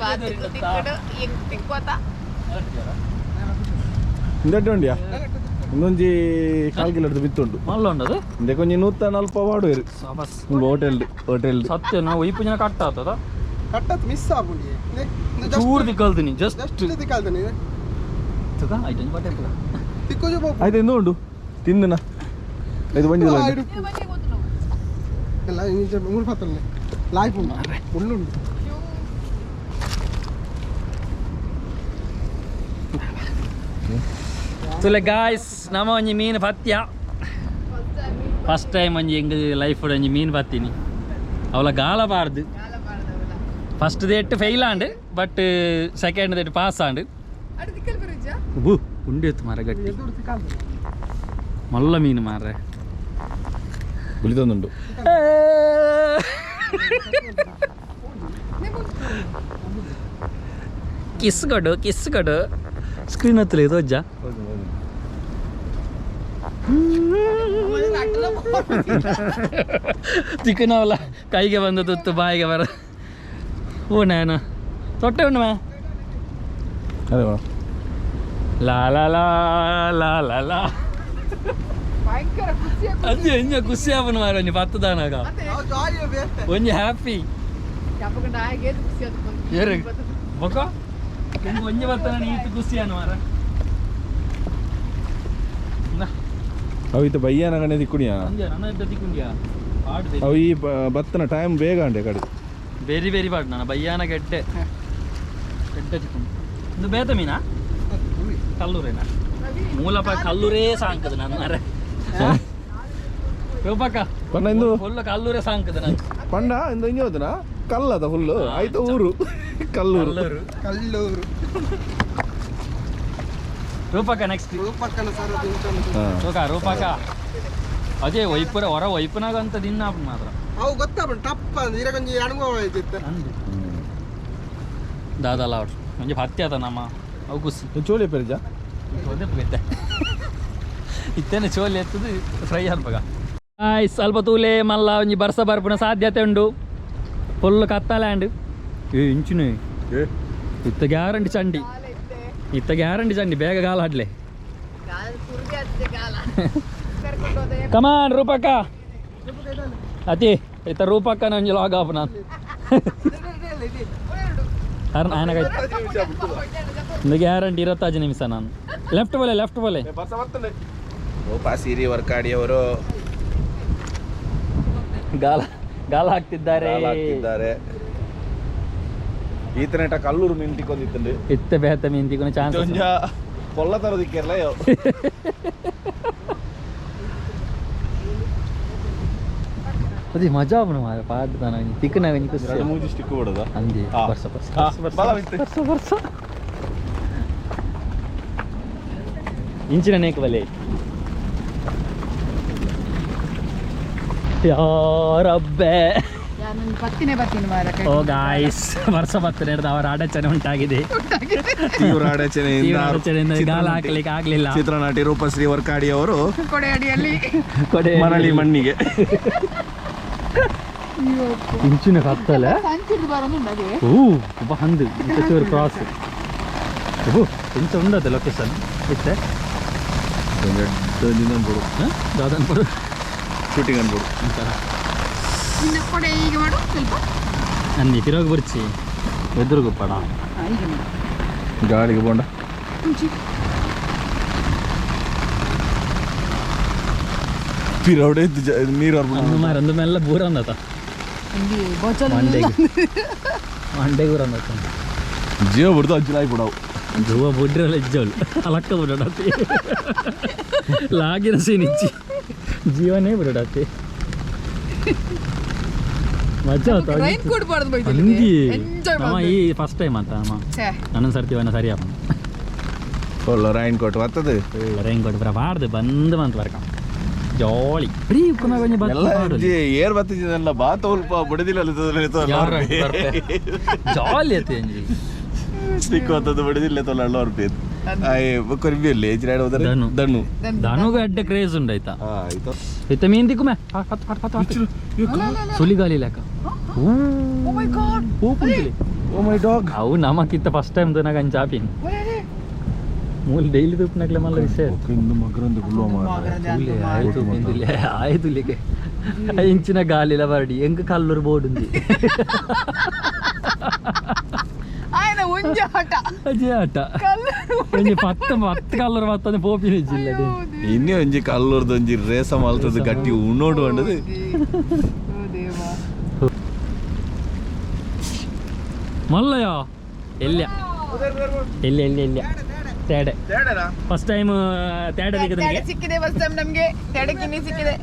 ಬಾತುಕು ತಿಕ್ಕಡು ಎಂಗ್ ತಿಕ್ಕೋತ ಇಂದೆಡ್ಡೆ ಉಂಡಿಯಾ ಒಂದೊಂಜಿ ಕಾಲ್ ಕಿಲೋ ಬಿತ್ತುಂಡು ಮಲ್ಲ ಉಂಡದು ಇಂದೆ ಕೊಂಚ 140 ವಾಡುವೆರು ಸಬಸ್ ಹೋಟೆಲ್ ಹೋಟೆಲ್ ಸತ್ಯ ನಾವು ಒಯ್ಪು ಜನ ಕಟ್ಟ ಆತದ ಕಟ್ಟತ್ ಮಿಸ್ ಆಪುಂಡು ಚೂರು ತಿಕ್ಕಲ್ತೀನಿ ಜಸ್ಟ್ ಜಸ್ಟ್ ತಿಕ್ಕಾಲ್ತಾನೆ ಐಟಂ ಬಟ್ಟೆ ತಿಕ್ಕೋಜು ಬೋಪು ಆಯ್ತು ಇಂದು ಉಂಡು ತಿಂದನ ಇದು ಬಂದಿಲ್ಲ ಬಂದಿ ಗೊತ್ತು ನಾವು ಎಲ್ಲ ಮೂರು ಪಾತ್ರನೆ ಲಾಯ್ಪ್ ಉಂಡು ಉಳ್ಳುಂಡು ತುಲೆ ಗಾಯ್ಸ್ ನಮ್ಮ ಒಂಜಿ ಮೀನು ಪತ್ಯ ಫಸ್ಟ್ ಟೈಮ್ ಒಂಜಿ ಎಂಗ್ ಲೈಫ್ ಒಂಜಿ ಮೀನು ಪತ್ತೀನಿ ಅವಳ ಗಾಲ ಬಾರ್ದು ಗಾಲ ಬಾರ್ದವಲ್ಲ ಫಸ್ಟ್ ದೇಟ್ ಫೇಲ್ ಆಂಡ್ ಬಟ್ ಸೆಕೆಂಡ್ ದೇಟ್ ಪಾಸ್ ಆಂಡ್ ಅಡು ತಿಕ್ಕಲ್ ಬರುಜ್ಜಾ ಉಬು ಉಂಡಿತ್ತು ಮಾರ ಗಟ್ಟಿ ಎದುರು ತಿಕ್ಕಾಲ್ತಾನೆ ಮಲ್ಲ ಮೀನು ಮಾರ್ರೆ ಗುಳಿತೊಂದುಂಡು ಕಿಸ್ ಕೊಡು ಕಿಸ್ ಕೊಡು ಸ್ಕ್ರೀನ್ ಹತ್ರ ಇದು ಅಜ್ಜ ಚಿಕ್ಕನವಲ್ಲ ಕೈಗೆ ಬಂದ ತುತ್ತು ಬಾಯಿಗೆ ಬರ ಓ ನೇನ ತೊಟ್ಟೆ ಉಂಡು ಮೇ ಅದೇ ಬಾ ಲಾ ಲಾ ಲಾ ಲಾ ಲಾ ಲಾ ಭಯಂಕರ ಖುಷಿ ಅದು ಎಂಜ ಖುಷಿ ಆಪನ ಮಾರ ಒಂಜಿ ಪತ್ತದಾನಾಗ ಮತ್ತೆ ನಾವು ಜಾಯ್ ಬೇಸ್ತೆ ಒಂಜಿ ಹ್ಯಾಪಿ ಯಾಪಗ ನಾಯಿಗೆ ಖುಷಿ ಅದು ಏರು ಬೊಕ ನಿಂಗೆ ಒಂಜಿ ಬತ್ತನ ಈತ ಖುಷಿ ಅನು ಮಾರ ಅವು ಇತ್ತ ಬಯ್ಯನ ಗಣೆ ದಿಕ್ಕುಣಿಯಾ ಅಂಜ ನನ್ನ ಇದ್ದ ತಿಕ್ಕುಂಡಿಯಾ ಪಾಡು ಅವು ಈ ಬತ್ತನ ಟೈಮ್ ಬೇಗ ಅಂಡೆ ಕಡೆ ವೆರಿ ವೆರಿ ಪಾಡು ನನ್ನ ಬಯ್ಯಾನ ಗೆಡ್ಡೆ ಗೆಡ್ಡೆ ತಿಕ್ಕೊಂಡು ಇದು ಬೇತ ಮೀನಾ ಕಲ್ಲೂರೇನಾ ಮೂಲಪ ಕಲ್ಲೂರೇ ಸಾಂಕದ ನಾನು ಮಾರೆ ರೂಪಕ್ಕ ಪಂಡ ಇಂದು ಫುಲ್ ಕಲ್ಲೂರೇ ಸಾಂಕದ ನಾನು ಪಂಡ ಇಂದು ಹಿಂಗೆ ಹೋದನಾ ಕಲ್ಲದ ಫುಲ್ಲು ಆಯ್ತು ಊರು ಕಲ್ಲೂರು ಕಲ್ಲೂರು ಕಲ್ಲೂರು ರೂಪಕ್ಕ ನೆಕ್ಸ್ಟ್ ರೂಪಕ್ಕನ ಸರ್ ಹಾ. ರೂಪಕ ರೂಪಕ ಅದೇ ಒಯ್ಪುರ ಹೊರ ಒಯ್ಪುನಾಗ ಅಂತ ದಿನ ಆಪುಂಡು ಮಾತ್ರ ಅವು ಗೊತ್ತಾಪುಂಡು ಟಪ್ಪ ಅಂದ್ರೆ ಇರ ಕೊಂಚ ಅನುಭವ ಆಯ್ತಿತ್ತು ಅಂದು ದಾದಲ್ಲ ಅವ್ರು ಒಂಜಿ ಹತ್ತಿ ಆತ ನಮ್ಮ ಅವು ಖುಷಿ ಇದು ಚೋಳಿ ಪೆರಿಜ ಅದೇ ಪುಗತ್ತೆ ಇತ್ತೇನೆ ಚೋಲಿ ಎತ್ತದು ಫ್ರೈ ಅನ್ಪಗ ಆಯ್ ಸ್ವಲ್ಪ ತೂಲೆ ಮಲ್ಲ ಒಂಜಿ ಬರ್ಸ ಬರ್ಪುನ ಸಾಧ್ಯತೆ ಉಂಡು ಫುಲ್ ಕತ್ತಲ್ಯಾಂಡ್ ಏ ಇಂಚುನೆ ಇತ್ತ ಗ್ಯಾರಂಟಿ ಚಂಡಿ ಗಾಲ ಇತ್ತೆ ಇತ್ತ ಗ್ಯಾರಂಟಿ ಚಂಡಿ ಬೇಗ ಗಾಲ ಆಡ್ಲೆ ಗಾಲ ಕುರ್ಗೆ ಅತ್ತೆ ಗಾಲ ಕರ್ಕೊಂಡು ಹೋದೆ ಕಮಾನ್ ರೂಪಕ್ಕ ಅತಿ ಇತ್ತ ರೂಪಕ್ಕನ ಒಂಜಿ ಲಾಗ್ ಆಫ್ ನಾನು ಇಂದು ಗ್ಯಾರಂಟಿ 25 ನಿಮಿಷ ನಾನು ಲೆಫ್ಟ್ ಬೋಲೆ ಲೆಫ್ಟ್ ಬೋಲೆ ಸೀರಿ ವರ್ಕಾಡಿಯವರು ಗಾಲ ಗಾಲ ಹಾಕ್ತಿದ್ದಾರೆ ಹಾಕ್ತಿದ್ದಾರೆ ಈತನೇಟ ಕಲ್ಲೂರು ಮೀನು ತಿಕ್ಕೊಂದಿತ್ತಂಡು ಇತ್ತ ಬೇತ ಮೀನು ತಿಕ್ಕೊನ ಚಾನ್ಸ್ ಒಂಜ ಕೊಲ್ಲ ತರೋದಿಕ್ಕೆಲ್ಲ ಅದೇ ಮಜಾ ಆಪುಂಡು ಮಾರ್ರೆ ಪಾಡ್ದಾನ ಒಂಜಿ ತಿಕ್ಕುನ ಒಂಜಿ ಖುಷಿ ಎರಡು ಮೂಜಿ ಸ್ಟಿಕ್ ಬಿಡೋದ ಅಂದೆ ಆ. ಬರ್ಸ ಬರ್ಸ ಆ, ಬರ್ಸ ಬಲ ಬಿತ್ತು. ಬರ್ಸ ಬರ್ಸ ಇಂಚಿನ ನೇಕ್ ಬಲೆ ಯಾರಬ್ಬೆ ನಾನು ಪತ್ತಿನೇ ಬರ್ತೀನಿ ಮಾರ ಓ ಗಾಯ್ಸ್ ವರ್ಷ ಬರ್ತದೆ ಹಿಡ್ದು ಅವರ ಅಡಚಣೆ ಉಂಟಾಗಿದೆ ತೀವ್ರ ಅಡಚಣೆಯಿಂದ ತೀವ್ರ ಅಡಚಣೆಯಿಂದ ಗಾಲ ಹಾಕ್ಲಿಕ್ಕೆ ಆಗ್ಲಿಲ್ಲ ಚಿತ್ರನಟಿ ರೂಪಶ್ರೀ ವರ್ಕಾಡಿ ಅವರು ಕೊಡೆ ಅಡಿಯಲ್ಲಿ ಕೊಡೆ ಮರಳಿ ಮಣ್ಣಿಗೆ ಇಂಚಿನ ಕತ್ತಲೆ ಸಂಚಿಡ್ದು ಬರೋದು ಅದೇ ಓ ಒಬ್ಬ ಹಂದು ಇಂಚ ಚೂರು ಕ್ರಾಸ್ ಓ ಇಂಚ ಉಂಡದ ಲೊಕೇಶನ್ ಇತ್ತೆ ಅನ್ಬೋದು. ದಾದ ಅನ್ಬೋದು. ಶೂಟಿಂಗ್ ಅನ್ಬೋದು. ನಿನ್ನ ಕೊಡೆ ಈಗ ಮಾಡು ಸ್ವಲ್ಪ. ಅಂದಿ ತಿರೋಗ ಬರ್ಚಿ ಎದುರುಗುಪ್ಪಡ. ಈಗ ಮಾಡು. ಗಾಳಿಗೆ ಬೋಂಡ. ಮುಂಚಿ. ಪಿರೌಡೆ ನೀರು. ಅಂದು ಮಾರ ಅಂದು ಮೆಲ್ಲ ಬೂರ ಅಂದತ. ಅಂದಿ ಬಚಲ್. ಮಂಡೆಗೆ ಮಂಡೆಗೆ ಊರ ಅಂದತ. ಜೀವ ಬಿಡ್ದು ಅಜ್ಜಲಾಗಿ ಬಿಡವು. ಜುವ ಬುಡ್ರಲ್ಲ ಇಜ್ಜವಳು ಅಲಕ್ಕ ಬಿಡಾತಿ ಲಾಗಿನ ಸೀನ್ ಇಚ್ಚಿ ಜೀವನೇ ಬಿಡಾತಿ ಮಜಾ ಆತ. ರೈನ್ ಕೋಟ್ ಬಾರ್ದು ಬೈತಿಲ್ಲ. ಅಂದಿ ಎಂಜಾಯ್. ನಮ್ಮ ಈ ಫಸ್ಟ್ ಟೈಮ್ ಅಂತ ಅಮ್ಮ. ಛೇ. ನನ್ನ ಸರ್ತಿವನ್ನ ಸರಿ ಅಪ್ಪ. ಒಳ್ಳೆ ರೈನ್ ಕೋಟ್ ಬರ್ತದೆ. ರೈನ್ ಕೋಟ್ ಬರ ಬಾರ್ದು ಬಂದು ಬಂತು ಬರ್ಕ ಜಾಲಿ ಫ್ರೀ ಉಪ್ಪುನ ಕೊಂಚ ಬತ್ತ. ಎಲ್ಲ ಏರ್ ಬತ್ತಿದ್ದಲ್ಲ ಬಾತ ಉಲ್ಪ ಬಡಿದಿಲ್ಲ. ಜಾಲಿ ಆಯ್ತು ಅಂಜಿ. ಸಿಕ್ಕುವಂಥದ್ದು ಬಡಿದಿಲ್ಲ ತೊಲ್ಲ ಅಳ್ಳ ಕೊರಿಬಿ ಇಲ್ಲ ಏಜ್ ಹೋದರೆ. ದನು. ದಣ್ಣು. ಧನುಗ ಅಡ್ಡ ಕ್ರೇಜ್ ಉಂಡಾಯ್ತಾ. ಆಯ್ತು. ಇತ್ತ ಮೀನ್ ದಿಕ್ಕುಮೆ ಸುಲಿಗಾಲಿ ಲೆಕ್ಕ. Oh my god. ಹೂ ಪುಂಚಿಲಿ. Oh my dog. ಅವು ನಮಕಿತ್ತ ಫಸ್ಟ್ ಟೈಮ್ ದನಾಗ ಅಂಚಾಪಿನ್ ಮೂಲ ಡೈಲಿ ತುಪ್ಪನಕ್ಲೆ ಮಲ್ಲ ವಿಷಯ. ಇಂದು ಮಗ್ರಂದು ಗುಳ್ಳುವ ಮಾರ್ರೆ. ತೂಲೆ ಆಯ್ತು ಬಿಂದುಲೆ ಆಯ್ತು ಲಿಕ್ಕೆ ಇಂಚಿನ ಗಾಲಿಲ ಬರಡಿ ಎಂಕ್ ಕಲ್ಲೂರು ಬೋರ್ಡ್ ಉಂದಿ. ಆಯ್ನ ಒಂಜಿ ಆಟ. ಅಜೆ ಆಟ. ಕಲ್ಲರು. ಒಂಜಿ ಪತ್ತ ಪತ್ತು ಕಲ್ಲೂರು ಪತ್ತನೆ ಪೋಪಿನ ಜಿಲ್ಲೆ. ಇನ್ನೇ ಒಂಜಿ ಕಲ್ಲೂರ್ದು ಒಂಜಿ ರೇಸ ಮಲ್ತದ್ದು ಗಟ್ಟಿ ಉಣ್ಣೋಡು ಅಂಡದು. ಓ ದೇವಾ. ಮಲ್ಲಯ್ಯ ಎಲ್ಲಿಯ ಎಲ್ಲಿ ಎಲ್ಲಿ ಎಲ್ಲಿಯ ತೇಡೆ ಫಸ್ಟ್ ಟೈಮ್ ತೇಡೆ. ತೇಡೆ ಸಿಕ್ಕಿದೆ ಫಸ್ಟ್ ಟೈಮ್ ನಮ್ಗೆ ತೇಡೆ ಕಿನ್ನಿ ಸಿಕ್ಕಿದೆ.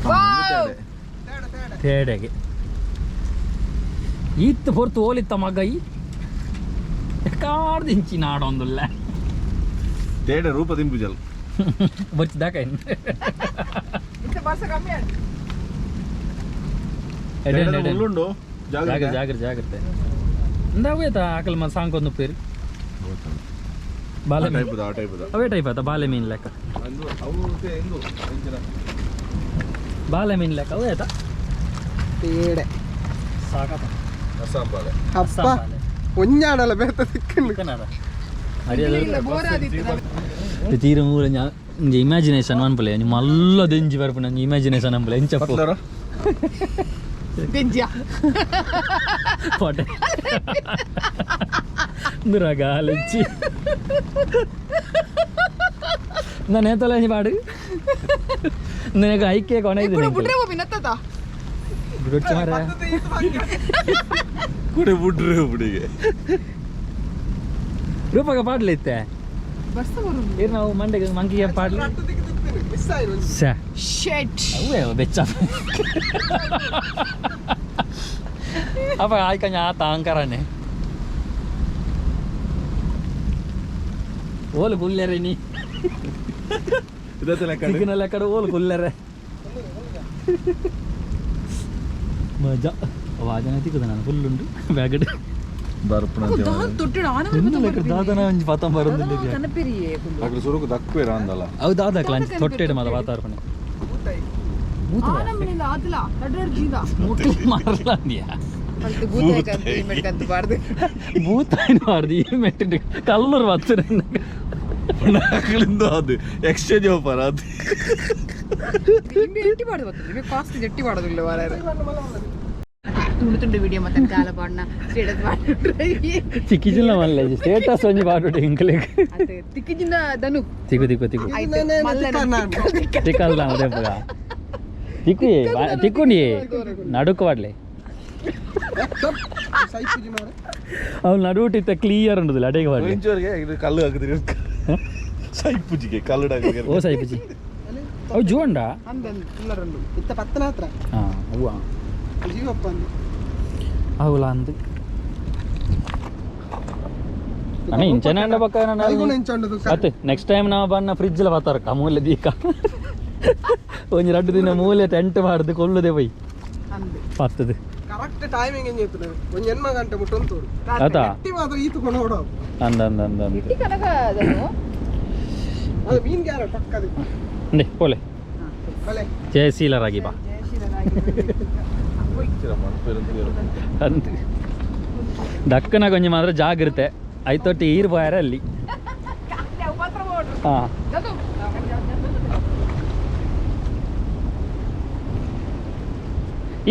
ವಾವ್. ತೇಡೆಗೆ ಈತ್ ಹೊರ್ತು ಓಲಿತ್ತ ಮಗ ಈ ಕಾಡ್ದಿಂಚಿ ನಾಡೊಂದುಲ್ಲ. ತೇಡೆ ರೂಪ ತಿನ್ಪುಜಲ್. ಬರ್ಚಿದಾಕ. ಇತ್ತ ಬರ್ಸ ಕಮ್ಮಿ ಆಯ್ತು. ಮುಳ್ಳುಂಡು. ಜಾಗ್ರತೆ ಜಾಗ್ರತೆ ಜಾಗ್ರತೆ ಇಂದಾವೇತ ಆಕಲ್ ಮ ಸಾಂಕೊಂದು ಪೇರು ಬಾಲೆ ಮೀನ್. ಟೈಪದ ಆ ಟೈಪದ. ಅವೇ ಟೈಪ್ ಆತ ಬಾಲೆ ಮೀನ್ ಲೆಕ್ಕ. ಅಂದು ಅವು ಎಂದು ಇಂಚಿನ. ಬಾಲೆ ಮೀನ್ ಲೆಕ್ಕ ಅವೇ ಆತ. ತೇಡೆ. ಸಾಕತ. ಅಸ್ಸಾಂ ಬಾಲೆ. ಅಪ್ಪ ಒಂಜಾಡಲ್ಲ ಬೇತ ಸಿಕ್ಕಂಡು. ಕನ್ನಡ. ಇಲ್ಲ ಬೋರ್ ಆದಿತ್ತು. ತೀರ ಮೂಲ ಇಂಜೆ ಇಮ್ಯಾಜಿನೇಷನ್ ಅನ್ಪಲೆ ನಿಮ್ಮ ಮಲ್ಲ ದೆಂಜಿ ಬರ್ಪು ನಂಗೆ ಇಮ್ಯಾಜಿನೇಷನ್ ಅನ್ಪಲೆ ಎಂಚಪ್ಪು. ಪತ್ಲರ. ಬೆಂಜಿಯ. ಪೊಟೆ ಗಾಲಿಚ್ಚಿ ನಾನು ಏತಲ್ಲ ಪಾಡು ನಿನಗೆ ಐಕೆ ಕೊನೆ. ఇప్పుడు ಬುಡ್ರೆ ಹೋಗಿ ನತ್ತದ. ಕುಡೆ ಬುಡ್ರೆ ಹುಡುಗೆ. ರೂಪಕ ಪಾಡ್ಲಿತ್ತೆ. ಬರ್ಸ ಬರುದು. ಏರ್ ನಾವು ಮಂಡೆಗೆ ಮಂಕಿಗೆ ಪಾಡ್ಲಿ. ಮಿಸ್ ಆಯ್ತು. ಶ್ಯಾ. ಶೆಟ್. ಅವೇ ಬೆಚ್ಚ ಅಪ್ಪ ಆಯ್ಕಂಜ ಆ ತಾಂಕರನೆ ಓಲು ಗುಲ್ಲೆರೆ ನೀ. ಇದತ್ತೆ ಲೆಕ್ಕ. ಸಿಗ್ನಲ್ ಲೆಕ್ಕಡು ಓಲು ಗುಲ್ಲೆರೆ ಮಜಾ ವಾಜನ ತಿಕ್ಕದ ನಾನು ಫುಲ್ ಉಂಟು ಬ್ಯಾಗಡ್. ಬರ್ಪಣ. ತೊಟ್ಟಿಡು ಆನ. ದಾದನ ಒಂಜಿ ಪತಂ ಬರೋದಿಲ್ಲ. ಕನಪಿರಿಯೇ. ಅక్కడ ಸುರುಕು ದಕ್ಕುವೆ ಅಂದಲ್ಲ. ಅವು ದಾದ ಕ್ಲಾಂಚ್ ತೊಟ್ಟೆಡು ಮಾದ ವಾತಾವರಣ. ಆನಮ್ಮನಿಂದ ಆತಲ ನಡ್ರಡ್ ಜೀದ. ಮುಟ್ಲಿ ಮಾರಲ್ಲ ಅಂದ್ಯಾ. ಅಲ್ತು ಭೂತ ಈ ಮೆಟ್ಕಂತ ಬಾರ್ದು. ಭೂತಾಯಿನ ಮಾಡ್ದು ಈ ಮೆಟ್ಟಿನ ಕಲ್ಲೂರು ಬತ್ತು. ಅಕ್ಕಳಿಂದ ಅದು ಎಕ್ಸ್ಚೇಂಜ್ ಆಫರ್ ಅದು. ನಿಂಬೆ ಎಟ್ಟಿ ಬಾರ್ದು ಬರ್ತದೆ ನಿಮಗೆ ಕಾಸ್ಟ್ಲಿ ಜಟ್ಟಿ ಮಾಡೋದಿಲ್ಲ ವಾರ ತುಂಡು ತುಂಡು ವಿಡಿಯೋ ಮತ್ತೆ ಕಾಲ ಬಾಡ್ನ ಸ್ಟೇಟಸ್ ಮಾಡಿ. ಚಿಕ್ಕಿಜಿಲ್ಲ ಮಲ್ಲ ಸ್ಟೇಟಸ್ ಒಂಜಿ ಬಾಟು ಇಂಕ್ಲೆಗ್. ಅದೇ ತಿಕ್ಕಿಜಿಂದ ಧನು. ತಿಕ್ಕು ತಿಕ್ಕು ತಿಕ್ಕು. ಆಯ್ತು ಮಲ್ಲನ ತಿಕ್ಕಲ್ದ ಅದೇಪಗ ತಿಕ್ಕು ತಿಕ್ಕು ನೀ ನಡುಕು ವಾಡ್ಲೆ. ಸೈಪುಜಿ ಮಾರೆ. ಅವ್ನು ನಡುವಿಟ್ಟಿತ್ತ ಕ್ಲಿಯರ್ ಉಂಡುದಿಲ್ಲ ಅಡೇಗೆ ವಾಡ್ಲೆ. ಇಂಚೋರಿಗೆ ಇದು ಕಲ್ಲು ಹಾಕಿದ್ರಿ ಸೈಪುಜಿಗೆ ಕಲ್ಲು ಹಾಕಿದ್ರೆ. ಓ ಸಾಯಿಪುಜಿ ಅವು ಜೂಂಡ. ಅಂದಂದು. ಉಳ್ಳರಂಡು ಇತ್ತ ಪತ್ತನ ಹತ್ರ. ಹಾಂ ಅವ್ವ. ಜೀವಪ್ಪ ಅಂದು. అవులా అంది అని ಇಂಚನೆ ಅಂಡ ಪಕ್ಕ. ಕೈಗುಣ ಇಂಚಂಡದು. ಅತ್ತೆ ನೆಕ್ಸ್ಟ್ ಟೈಮ್ ನಾವು ಬನ್ನ ಫ್ರಿಜ್ ಲ ಬತ್ತಾರಕ್ಕ ಮೂಲೆ ದೀಕ ಒಂಜಿ ರಡ್ಡು ದಿನ ಮೂಲೆ ಟೆಂಟ್ ಮಾಡ್ದು ಕೊಲ್ಲುದೆ ಪೋಯ್. ಅಂದು. ಪತ್ತದು. ಕರೆಕ್ಟ್ ಟೈಮಿಂಗ್ ಎಂಜ ಇತ್ತು ಒಂಜಿ ಎನ್ಮ ಗಂಟೆ ಮುಟ್ಟು ಉಂಟು. ಆತಾ. ಗಟ್ಟಿ ಮಾತ್ರ ಈತುಕೊಂಡು ಓಡೋ. ಅಂದ ಅಂದ ಅಂದ ಅಂದ. ಇಟ್ಟಿ ಕನಕ ಧನು. ಅದು ಮೀನ್ ಗ್ಯಾರ ಪಕ್ಕದ. ಅಂದೆ ಪೋಲೆ. ಬಲೆ. ಜಯಶೀಲರಾಗಿ ಬಾ. ಅಂತ ದಕ್ಕನ ಕೊಂಚ ಮಾತ್ರ ಜಾಗ್ರತೆ ಐತೊಟ್ಟಿ ಈರು ಪೋಯಾರ ಅಲ್ಲಿ. ಹಾಂ.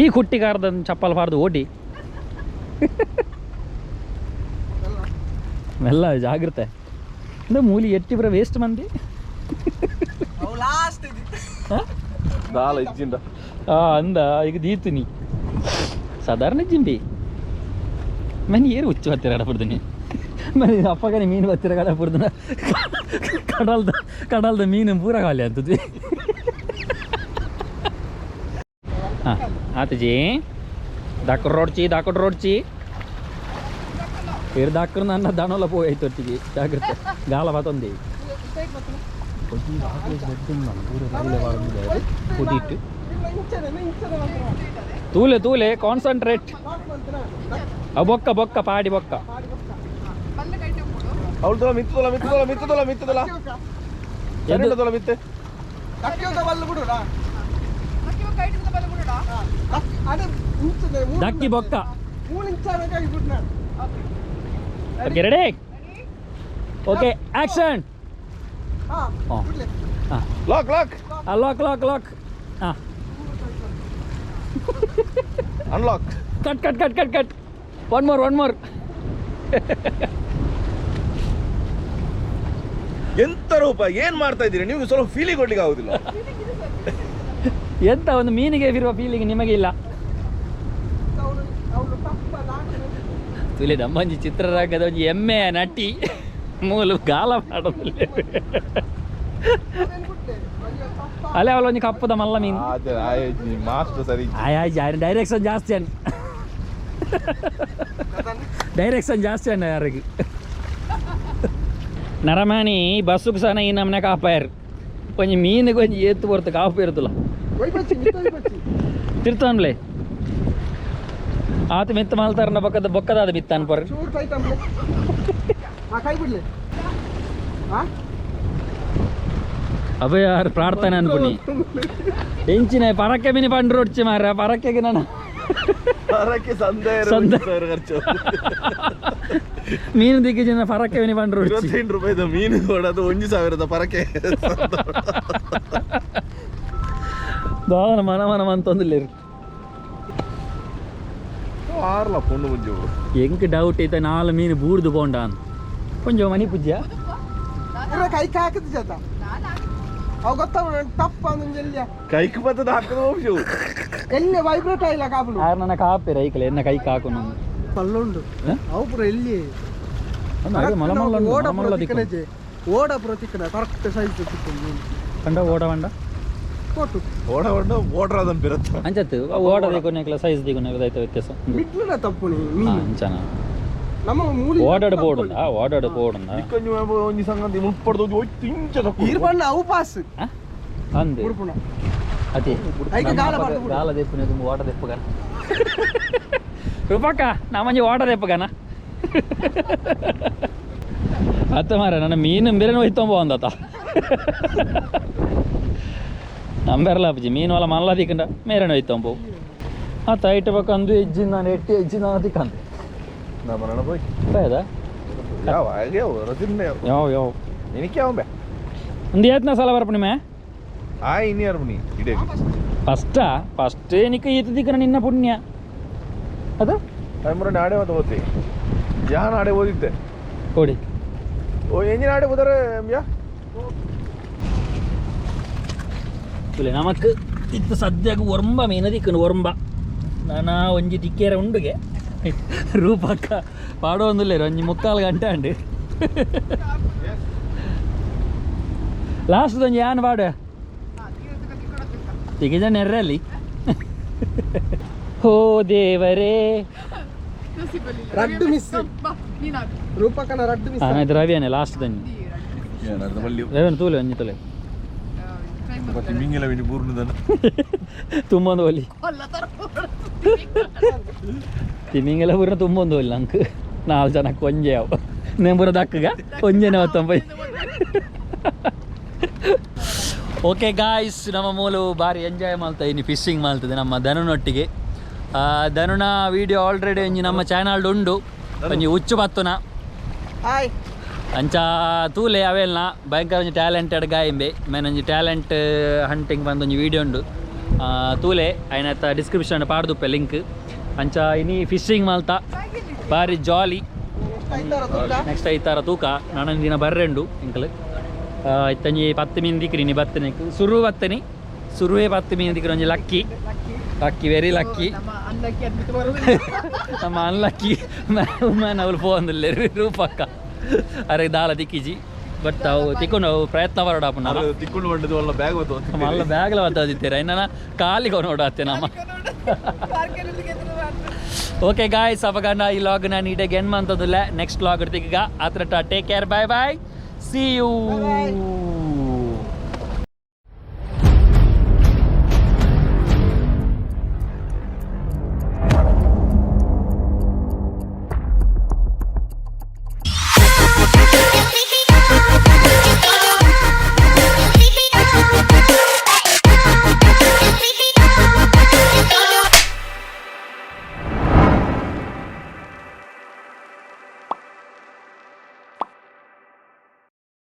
ಈ ಕುಟ್ಟಿಗಾರದ ಚಪ್ಪಲ್ ಪಾಡ್ದು ಓಡಿ ಮೆಲ್ಲ ಜಾಗ್ರತೆ ಅಂದ್ರೆ ಮೂಲಿ ಎಟ್ಟಿ ಬರ ವೇಸ್ಟ್ ಮಂದಿ ಲಾಸ್ಟ್ ದಾಲ ಇಜ್ಜಿಂದ ಅಂದ ಈಗ ದೀತೀನಿ ಸಾಧಾರಣ ಜಿಂಬಿ ಮನೆ ಏರು ಹುಚ್ಚು ಹತ್ತಿರ ಕಡಪಡ್ತೀನಿ ಮನೆ ಅಪ್ಪಗನೆ ಮೀನು ಹತ್ತಿರ ಕಡಪಡ್ದನ ಕಡಲ್ದ ಕಡಲ್ದ ಮೀನು ಪೂರ ಖಾಲಿ ಅಂತದ್ವಿ. ಹಾಂ ಆತಜಿ ದಾಕಡ್ ರೋಡ್ಚಿ ದಾಕಡ್ ರೋಡ್ಚಿ ಏರು ದಾಕ್ರ ನನ್ನ ದಣೋಲ ಪೋಯ್ತು ಒಟ್ಟಿಗೆ ಜಾಗ್ರತೆ ಗಾಲ ಬಾತೊಂದಿ ಕುದಿಟ್ಟು ತೂಲೆ ತೂಲೆ ಕಾನ್ಸಂಟ್ರೇಟ್. ಬೊಕ್ಕ ಬೊಕ್ಕ ಪಾಡಿ ಬೊಕ್ಕ ಅವಳು ತೋಲ ಮಿತ್ತು ತೋಲ ಮಿತ್ತು ತೋಲ ಮಿತ್ತು ತೋಲ ಮಿತ್ತು ತೋಲ ಎದ್ದು ತೋಲ ಮಿತ್ತು ದಕ್ಕಿ ಬೊಕ್ಕ. Okay ready okay action. Lock lock lock lock lock. ಹಾಂ unlock. Cut cut cut cut cut. One more one more. ಎಂತ ರೂಪ ಏನ್ ಮಾಡ್ತಾ ಇದ್ದೀರಿ ನೀವು? ಸ್ವಲ್ಪ ಫೀಲಿಂಗ್ ಕೊಡ್ಲಿಕ್ಕೆ ಆಗುದಿಲ್ಲ. ಎಂತ ಒಂದು ಮೀನಿಗೆ ಇರುವ ಫೀಲಿಂಗ್ ನಿಮಗೆ ಇಲ್ಲ. ತುಲಿ ನಮ್ಮಂಜಿ ಚಿತ್ರರಂಗದ ಒಂಜಿ ಎಮ್ಮೆಯ ನಟಿ ಮೂಲು ಗಾಲ ಮಾಡೋದಿಲ್ಲ. ಅಲ್ಲೇ ಅವಳ ಒಂಜಿ ಕಪ್ಪುದ ಮಲ್ಲ ಮೀನು. ಮಾಸ್ಟರ್ ಸರಿ. ಆಯ್ ಡೈರೆಕ್ಷನ್ ಜಾಸ್ತಿ ಅನ್ ಡೈರೆಕ್ಷನ್ ಜಾಸ್ತಿ ಅಣ್ಣ ಯಾರಿಗೆ ನರಮಾನಿ ಬಸ್ಸುக்கு ಸಹ ಈ ನಮ್ಮನೆ ಕಾಪಾಯರ್ ಒಂಜಿ ಮೀನುಗೆ ಒಂಜಿ ಏತ್ತು ಬರ್ತದೆ ಕಾಪು ಇರುತ್ತಲ್ಲ ತಿರ್ತಾನ್ಲೆ ಆತ ಮಿತ್ತ ಮಲ್ತಾರನ ಬೊಕ್ಕದ ಬೊಕ್ಕದಾದ ಮಿತ್ತ ಅನ್ಪರ್. ಅಭಯ ಪ್ರಾರ್ಥನೆ ಅನ್ಪುಣಿ ಎಂಚಿನ ಪರಕ್ಕೆ ಮಿನಿ ಪಂಡ್ರು ಒಡ್ಚಿ ಮಾರ ಪರಕ್ಕೆಗೆ ನಾನು ಪರಕ್ಕೆ ಸಂದೇ ಖರ್ಚು ಮೀನು ದಿಕ್ಕಿ ಜನ ಪರಕ್ಕೆ ಮಿನಿ ಪಂಡ್ರು 28 ರೂಪಾಯಿದ ಮೀನು ಕೊಡೋದು 1,000 ಪರಕ್ಕೆ. ದಾನ ಮನ ಮನ ಅಂತಂದಿಲ್ಲ ಆರ್ಲ ಪೊಣ್ಣು ಮುಂಜು ಎಂಕ್ ಡೌಟ್ ಐತೆ ನಾಲ್ ಮೀನು ಬೂರ್ದು ಬೋಂಡ ಕೊಂಚ ಮನಿ ಪೂಜ್ಯ ಕೈಕ್ ಹಾಕಿದ ಜತ ಅವು ಗೊತ್ತಾಗ ಟಪ್ಪ ಅಂದ್ ಕೈಕ್ ಬತ್ತದ ಹಾಕದ ಹೋಗ್ಸು ಎಲ್ಲಿ ವೈಬ್ರೇಟ್ ಆಗಿಲ್ಲ ಕಾಪುಲು ಆರ್ ನನ್ನ ಕಾಪಿರ ಐಕಲೆ ಎನ್ನ ಕೈಕ್ ಹಾಕು ನಾನು ಪಲ್ಲುಂಡು ಅವು ಪೂರ ಎಲ್ಲಿ ಮಲ ಮಲ್ಲ ಓಡ ಮಲ್ಲ ಓಡ ಪೂರ ತಿಕ್ಕನ ಕರೆಕ್ಟ್ ಸೈಜ್ ತಿಕ್ಕೊಂಡು ಕಂಡ ಓಡ ಬಂಡ ಕೊಟ್ಟು ಓಡ ಓಡ ಓಡ್ರಾದನ್ ಬಿರತ್ತ ಅಂಚತ್ತು ಓಡ ದಿಕ್ಕು ಸೈಜ್ ದಿಕ್ಕು ಐತೆ ವ್ಯತ್ಯಾಸ. ಮಿಡ್ಲುನ ತಪ್ಪು ಮೀನು ಅಂಚನ ನಮ್ಮ ಮೂಲಿ ಓಡಾಡು ಬೋಡುಂದ ಓಡಾಡು ಬೋಡುಂದ ಇಕ್ಕೊಂಜಿ ಒಂಜಿ ಸಂಗತಿ ಮುಪ್ಪಡ್ದು ಒಯ್ತು ಇಂಚ ತಪ್ಪು ಈರ್ ಬಣ್ಣ ಅವು ಪಾಸ್ ಅಂದೆ ಉಡುಪುಣ ಅತಿ ಐಕೆ ಗಾಲ ಬಾರ್ದು ಬಿಡು. ಗಾಲ ದೆಪ್ಪುನೆ ತುಂಬ ಓಟ ದೆಪ್ಪುಗನ ರೂಪಕ್ಕ ನಮ್ಮಂಜಿ ಓಟ ದೆಪ್ಪುಗನ ಅತ್ತ ಮಾರ ನನ್ನ ಮೀನು ಬೇರೆ ಹೋಯ್ತೊಂಬ ಒಂದತ್ತ ನಂಬೆರಲ್ಲ ಅಪ್ಪಾಜಿ ಮೀನು ಅಲ್ಲ ಮಲ್ಲ ದಿಕ್ಕಂಡ ಮೇರೆನ ಹೋಯ್ತೊಂಬ ಆತ ಐಟ್ ಬೇಕಂದು ಹೆಜ್ಜಿನ ನಾನು ಎಟ್ಟಿ ಹೆಜ್ಜಿನ ದಿಕ್ಕಂದೆ ನಮ್ಮ പോയി ಏದ ಯಾವ ಹಾಗೆ ಹೊರತಿನ್ನೆ ಯಾವ ಯಾವ എനിക്കാവുമ്പേ ಒಂದು ಏತ್ನ ಸಲ ಬರ್ಪಣಿಮೆ ಆ ಇನಿ ಅರ್ಮಣಿ ಇಡೇ ಫಸ್ಟಾ ಫಸ್ಟ್ ಏನಕ್ಕೆ ಈತ ದಿಕ್ಕನ ನಿನ್ನ ಪುಣ್ಯ ಅದು ಟೈಮ್ರ ನಾಡೆ ಮತ್ತೆ ಓದ್ತಿ ಯಾ ನಾಡೆ ಓದಿದ್ದೆ ಕೊಡಿ ಓ ಎಂಜಿನ ಆಡೆ ಹೋದರೆ ಯಾ ನಮಕ್ ಇತ್ತು ಸದ್ಯಕ್ಕೆ ಒರಂಬ ಮೀನ ದಿಕ್ಕನು ಒರಂಬ ನಾನಾ ಒಂಜಿ ದಿಕ್ಕೇರ ಉಂಡುಗೆ ರೂಪಕ್ಕ ಪಾಡೊಂದುಲ್ಲೇರು ಒಂಜಿ ಮುಕ್ಕಾಲು ಗಂಟೆ ಅಂಡು ಲಾಸ್ಟ್ ಒಂಜಿ ಯಾನ್ ಪಾಡು ತಿಗಿಜ ನೆರ್ರಲ್ಲಿ ಹೋ ದೇವರೇ ರಡ್ಡು ಮಿಸ್ ರೂಪಕನ ರಡ್ಡು ಮಿಸ್ ಇದು ರವಿಯಾನೆ ಲಾಸ್ಟ್ ದಂಜಿ ರವಿಯನ್ ತೂಲೆ ಒಂಜಿ ತೂಲೆ ತಿಮಿಂಗಿಲ ವಿನಿ ಪೂರ್ಣದನ ತುಂಬೊಂದು ಒಲಿ ತಿಮಿಂಗಿಲ ಪೂರ್ಣ ತುಂಬೊಂದು ಒಲಿ ನಂಗೆ ನಾಲ್ಕು ಜನಕ್ಕೆ ಒಂಜೆ ಅವು ನೆಂಬುರ ದಕ್ಕಗ ಒಂಜೆನೆ ಹೊತ್ತಂಬೈ. ಓಕೆ ಗಾಯ್ಸ್, ನಮ್ಮ ಮೂಲು ಭಾರಿ ಎಂಜಾಯ್ ಮಾಡ್ತಾ ಇನಿ ಫಿಶಿಂಗ್ ಮಾಡ್ತದೆ ನಮ್ಮ ಧನುನೊಟ್ಟಿಗೆ. ಧನುನ ವಿಡಿಯೋ ಆಲ್ರೆಡಿ ಒಂಜಿ ನಮ್ಮ ಚಾನಲ್ ಉಂಡು ಒಂಜಿ ಹುಚ್ಚು ಬತ್ತುನ ಹಾಯ್ ಅಂಚ ತೂಲೆ ಅವೆಲ್ನ ಭಯಂಕರ ಒಂಜಿ ಟ್ಯಾಲೆಂಟೆಡ್ ಗಾಯಿಂಬೆ ಮೇನ್ ಒಂಜಿ ಟ್ಯಾಲೆಂಟ್ ಹಂಟಿಂಗ್ ಬಂದು ಒಂಜಿ ವಿಡಿಯೋ ಉಂಡು. ತೂಲೆ ಐನತ್ತ ಡಿಸ್ಕ್ರಿಪ್ಷನ್ ಪಾಡ್ದುಪ್ಪೆ ಲಿಂಕ್. ಅಂಚ ಇನಿ ಫಿಶಿಂಗ್ ಮಲ್ತ ಬಾರಿ ಜಾಲಿ. ನೆಕ್ಸ್ಟ್ ಐತಾರ ತೂಕ ನಾನೊಂದು ದಿನ ಬರ್ರೆಂಡು ಎಂಕಲ್. ಇತ್ತಂಜಿ 10 ಮೀನು ದಿಕ್ರಿ ನೀ ಬತ್ತನೆ ಸುರು ಬತ್ತನಿ ಸುರುವೇ 10 ಮೀನು ದಿಕ್ರಿ ಒಂಜಿ ಲಕ್ಕಿ ಲಕ್ಕಿ ವೆರಿ ಲಕ್ಕಿ. ನಮ್ಮ ಅನ್ಲಕ್ಕಿ ಮ್ಯಾನ್ ಅವ್ರು ಫೋನ್ ರೂಪಕ್ಕ ಅರೆ ದಾಲ ದಿಕ್ಕಿಜಿ. ಬಟ್ ಅವು ತಿಕ್ಕೊಂಡು ಅವು ಪ್ರಯತ್ನ ಬರೋಡಪ್ಪ ನಾವು. ತಿಕ್ಕೊಂಡು ಬಂಡದು ಒಲ್ಲ ಬ್ಯಾಗ್ ಬತ್ತು. ಮಲ್ಲ ಬ್ಯಾಗ್ಲ ಬತ್ತದಿತ್ತೀರ ಇನ್ನ ಕಾಲಿಗೆ ನೋಡತ್ತೆ ನಮ್ಮ. ಓಕೆ ಗಾಯ್ಸ್, ಅವಾಗ ಈ ಲಾಗ್ ನಾನು ನೀಟಾಗಿ ಎಂಡ್ ಮಂತದಿಲ್ಲ. ನೆಕ್ಸ್ಟ್ ಲಾಗ್ ಇರ್ತೀಗ ಆತ್ರ. Take care, bye bye, see you.